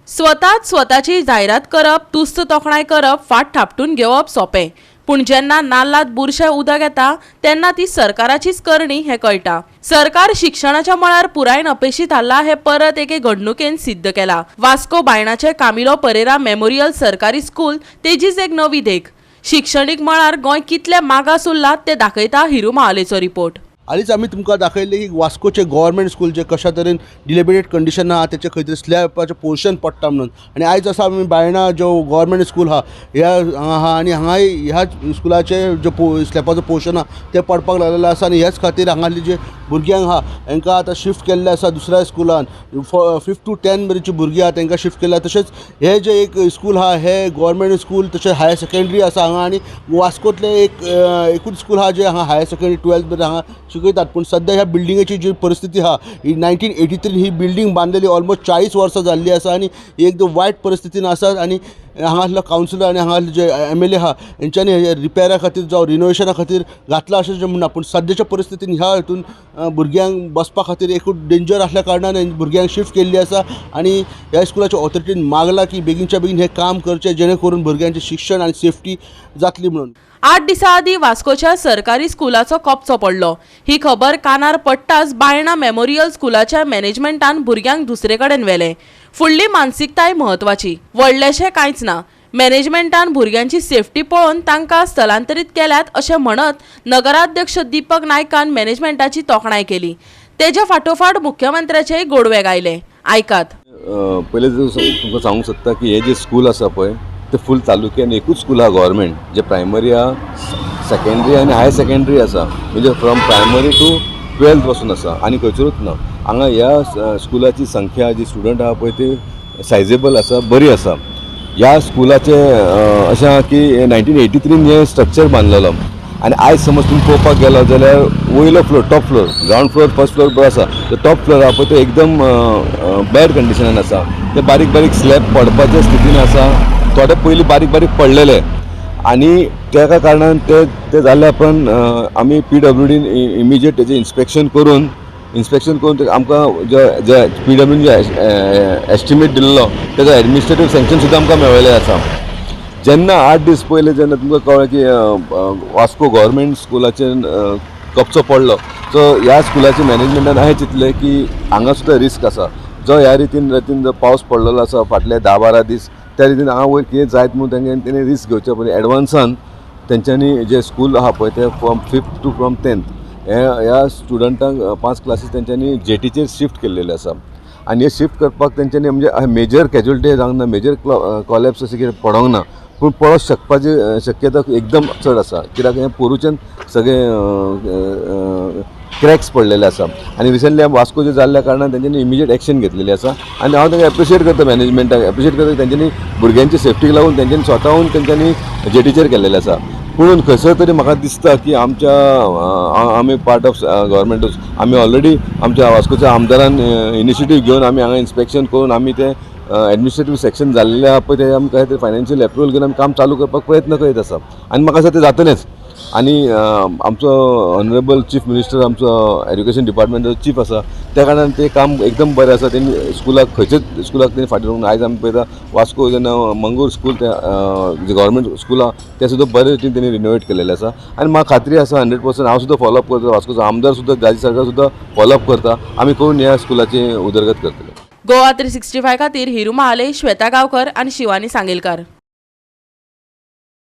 स्वताच स्वताची जायरात करप, तुस्त तोखणाय करप, फाट थापटून घेवप सोंपें, पूण जेन्ना नाल्लात बुरशें उदक येता तेन्ना ती सरकाराचीच करणी हें कळटा. सरकार शिक्षणाच्या मळार पुरायेन अपेशी थारला हें परत एके घडणुकेन सिद्ध केलां. वास्को बायणाचें कामिलो परेरा मेमोरियल सरकारी स्कूल तेजीच एक नवी देख. शिक्षणीक मळार गोंय कितलें मागास उरलां तें दाखयता हिरू महालेचो रिपोर्ट. हालींच आमी तुमकां दाखयल्लें की वास्कोचें गव्हर्मेंट स्कूल जें कशा तरेन डिलेबिरेट कंडिशन आहा, तेचे खंय तरी स्लॅबाचें पोर्शन पडटा म्हणून. आनी आयज आसा आमी बायणा जो गव्हर्मेंट स्कूल आहा ह्या हांगा आहा आनी हांगाय ह्या स्कुलाचे जो स्लॅबाचो पोर्शन आहा तें पडपाक लागलेलें आसा. आनी ह्याच खातीर हांगासरले जे भुरग्यांक आहा हांकां आतां शिफ्ट केल्लें आसा दुसऱ्या स्कुलान. 5th to 10th मेरेनची भुरगीं आहा तांकां शिफ्ट केल्या. तशेंच हें जें एक स्कूल आहा हें गव्हर्मेंट स्कूल तशें हायर सेकेंडरी आसा हांगा. आनी वास्कोंतलें एक एकूच स्कूल आहा जें हांगा हायर सेकेंडरी 12th मेरेन हांगा शिकयतात. पूण सद्या ह्या बिल्डिंगेची जी परिस्थिती आहा ही 1983 ही बिल्डींग बांदलेली ऑलमोस्ट 40 वर्सां जाल्ली आसा आनी एकदम वायट परिस्थितीन आसा. आनी हांगासलो कावन्सिलर आनी हांगासले जे MLA आहा हेंच्यांनी हे रिपेरा खातीर जावं रिनोवेशना खातीर घातलां अशें जें म्हणना, पूण सद्याच्या परिस्थितीन ह्या हितून भुरग्यांक बसपा खातीर एकूच डेंजर आसल्या कारणान भुरग्यांक शिफ्ट केल्ली आसा. आनी ह्या स्कुलाच्या ऑथॉरिटीन मागलां की बेगीनच्या बेगीन हें काम करचें जेणे करून भुरग्यांचें शिक्षण आनी सेफ्टी जातली म्हणून. 8 दिसां आदीं वास्कोच्या सरकारी स्कुलाचो कपचो पडलो. ही खबर कानार पडटाच बायणा मेमोरियल स्कुलाच्या मॅनेजमेंटान भुरग्यांक दुसरे कडेन व्हेलें. फुडली मानसिकताय म्हत्वाची, व्हडलेशें कांयच ना. मॅनेजमेंटान भुरग्यांची सेफ्टी पळोवन तांकां स्थलांतरीत केल्यात अशें म्हणत नगराध्यक्ष दीपक नायकान मॅनेजमेंटाची तोखणाय केली. तेज्या फाटोफाट मुख्यमंत्र्याचेय गोडवे गायले. आयकात. पयलें तुमकां सांगूंक सोदता की हे जे स्कूल आसा पळय ते फूल तालुक्यान एकूच स्कूल आहा गव्हर्मेंट, जे प्रायमरी आहा, सेकेंडरी आनी हायर सेकेंडरी आसा, म्हणजे फ्रॉम प्रायमरी टू 12th पासून आसा आनी खंयसरूच ना. हांगा ह्या स्कुलाची संख्या जी स्टुडंट आहा पळय ती सायजेबल आसा, बरी आसा. ह्या स्कुलाचें अशें आहा की 1983 हें स्ट्रक्चर बांदलेलो आनी आयज समज तुमी पळोवपाक गेलो जाल्यार वयलो floor, top floor, ground floor, first floor बरो आसा, तो टॉप फ्लोर आहा पळय तो एकदम बॅड कंडिशनान आसा. ते बारीक बारीक स्लॅब पडपाच्या स्थितीन आसा. थोडे पयलीं बारीक बारीक पडलेले आनी तेका कारणान ते ते जाल्ल्या उपरांत आमी PWDन इमिजिएट तेजें इन्स्पेक्शन करून आमकां जे जे PWDन जे एस्टिमेट दिल्लो तेजो एडमिनिस्ट्रेटीव सँक्शन सुद्दां आमकां मेळिल्लें आसा. जेन्ना 8 दीस पयलीं जेन्ना तुमकां कळ्ळें की वास्को गव्हर्मेंट स्कुलाचेर कपचो पडलो, सो ह्या स्कुलाच्या मॅनेजमेंटान अशें चिंतलें की हांगा सुद्दां रिस्क आसा. जो ह्या रितीन जो पावस पडलेलो आसा फाटले 10-12 दीस, त्या रितीन हांगा वयर कितें जायत म्हणून तेंच्यांनी तेणी रिस्क घेवचे पयलीं एडवान्सान तेंच्यांनी जे स्कूल आहा पळय ते from 5th to from 10th ह्या स्टुडंटांक 5 क्लासीस तेंच्यांनी जेटीचेर शिफ्ट केल्लेले आसा. आनी हे शिफ्ट करपाक तेंच्यांनी म्हणजे मेजर कॅज्युअलिटी जावंक ना, मेजर कॉलॅप्स अशें कितें पडोंक ना, पूण पडोंक शकपाची शक्यता एकदम चड आसा. कित्याक हें पोरूच्यान सगळें क्रॅक्स पडलेले आसा आनी रिसंटली वास्को जे जाल्ल्या कारणान तेंच्यांनी इमिजिएट एक्शन घेतलेली आसा. आनी हांव तांकां एप्रिशिएट करता, मॅनेजमेंटाक एप्रिशिएट करता, तेंच्यांनी भुरग्यांची सेफ्टीक लागून तेंच्यांनी स्वताहून तेंच्यांनी जेटीचेर केल्लेलें आसा. पूण खंयसर तरी म्हाका दिसता की आमच्या आमी पार्ट ऑफ गव्हर्मेंट, आमी ऑलरेडी आमच्या वास्कोच्या आमदारान इनिशिएटीव घेवन आमी हांगा इन्स्पेक्शन करून आमी तें एडमिनिस्ट्रेटीव सेक्शन जाल्लें आहा पळय तें आमकां कांय तरी फायनान्शियल एप्रुवल घेवन आमी काम चालू करपाक प्रयत्न करीत आसा आनी म्हाका दिसता तें जातलेंच. आनी आमचो ऑनरेबल चीफ मिनिस्टर आमचो एड्युकेशन डिपार्टमेंटाचो चीफ आसा, त्या कारणान तें काम एकदम बरें आसा. तेणी स्कुलाक खंयच्याच स्कुलाक तेणी फाटीं उरूंक ना. आयज आमी पळयता वास्को जेन्ना मंगूर स्कूल तें जें गव्हर्मेंट स्कूल आहा तें सुद्दां बरे रितीन तेणी रिनोवेट केलेलें आसा. आनी म्हाका खात्री आसा 100% हांव सुद्दां फॉलोअप करता, वास्कोचो आमदार सुद्दां दाजी सरकार सुद्दां फॉलोअप करता, आमी करून ह्या स्कुलाची उदरगत करतले. गोवा 365 खातीर हिरू महाले, श्वेता गांवकर आनी शिवानी सांगेलकार.